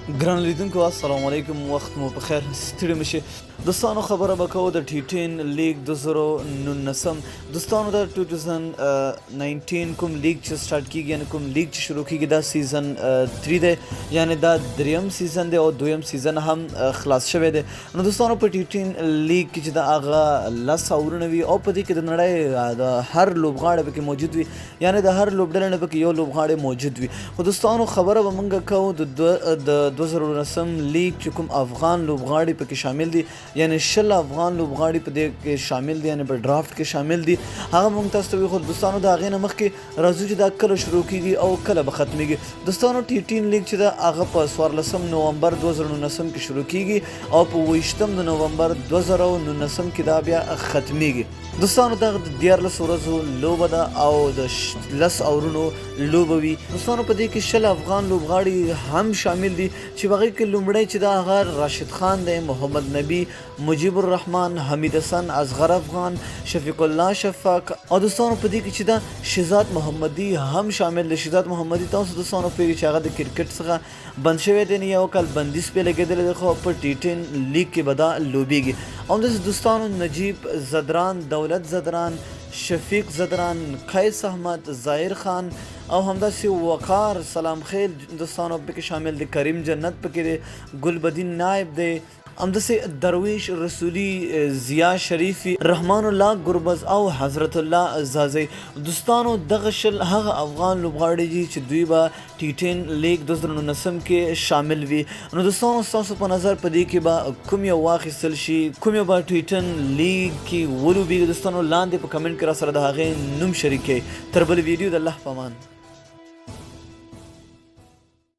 ګران لیدونکو السلام علیکم، وخت مو په خیر، ستړي مشه دوستانو. خبره به کوو د ټي 10 لیګ 2019. دوستانو، د 2019 کوم لیګ چې سٹارټ کیږي، یعنی کوم لیګ چې شروع کیږي، دا سیزن 3 دی، یعنی دا دریم سیزن دی او دویم سیزن هم خلاص شوی دی. نو دوستانو، په ټي 10 لیګ کې چې د هغه 10 اورونه وي او په دې کې د نړۍ د هر لوبغاړی پکې موجود وي، یعنی د هر لوبډلې نه پکې یو لوبغاړی موجود وي. خو دوستانو، خبره به مونږ کوو د 2019 لیګ چې کوم افغان لوبغاړي پکې شامل دي، یعنی 20 افغان لوبغاړي په دې کې شامل دي، یعنی په ډرافټ کې شامل دي، هغه مونږ تاسو ته ویو. خو دوستانو، د هغې نه مخکې راځو چې دا کله شروع کیږي او کله به ختمیږي. دوستانو، ټي 10 لیګ چې ده هغه په 14 نومبر 2019 کې شروع کیږي او په 20 د نومبر 2019 کې دا بیا ختمیږي. دوستانو، دغه د 13 ورځو لوبه ده او د 10 اورونو لوبه وي. دوستانو، په دې کې 20 افغان لوبغاړي هم شامل دي چې هغې کې لومړی چې دا هغه راشد خان دی، محمد نبی، مجیب الرحمن، حمید حسن، اصغر افغان، شفیق الله شفق او دوستانو، په دې کې چې دا شهزاد محمدي هم شامل دی. شهزاد محمدي تاسو دوستانو پوهېږئ چې هغه د کرکټ څخه بند شوی دی، یو کال بندیز پرې لګېدلی دی، خو په ټي 10 لیګ کې به دا لوبېږي. او همداسې دوستانو، نجیب زدران، دولت زدران، شفیق زدران، قیس احمد، ظاهر خان او همداسې وقار سلام خیل دوستانو پکې شامل دی، کریم جنت پکې دی، ګلبدین نایب دی، همداسې درویش رسولي، ضیا شریفي، رحمان الله ګربز او حضرت الله ځاځی. دوستانو، دغه 20 هغه افغان لوبغاړي دي چې دوی به ټي 10 لیګ 2019 کې شامل وي. نو دوستانو، ستاسو په نظر په دې کې به کوم یو واخیستل شي، کوم یو به ټي 10 لیګ کې ولوبېږي؟ دوستانو، لاندې په کمنټ کې را سره د هغې نوم شریک کړئ. تر بلې ویډیو د الله په امان.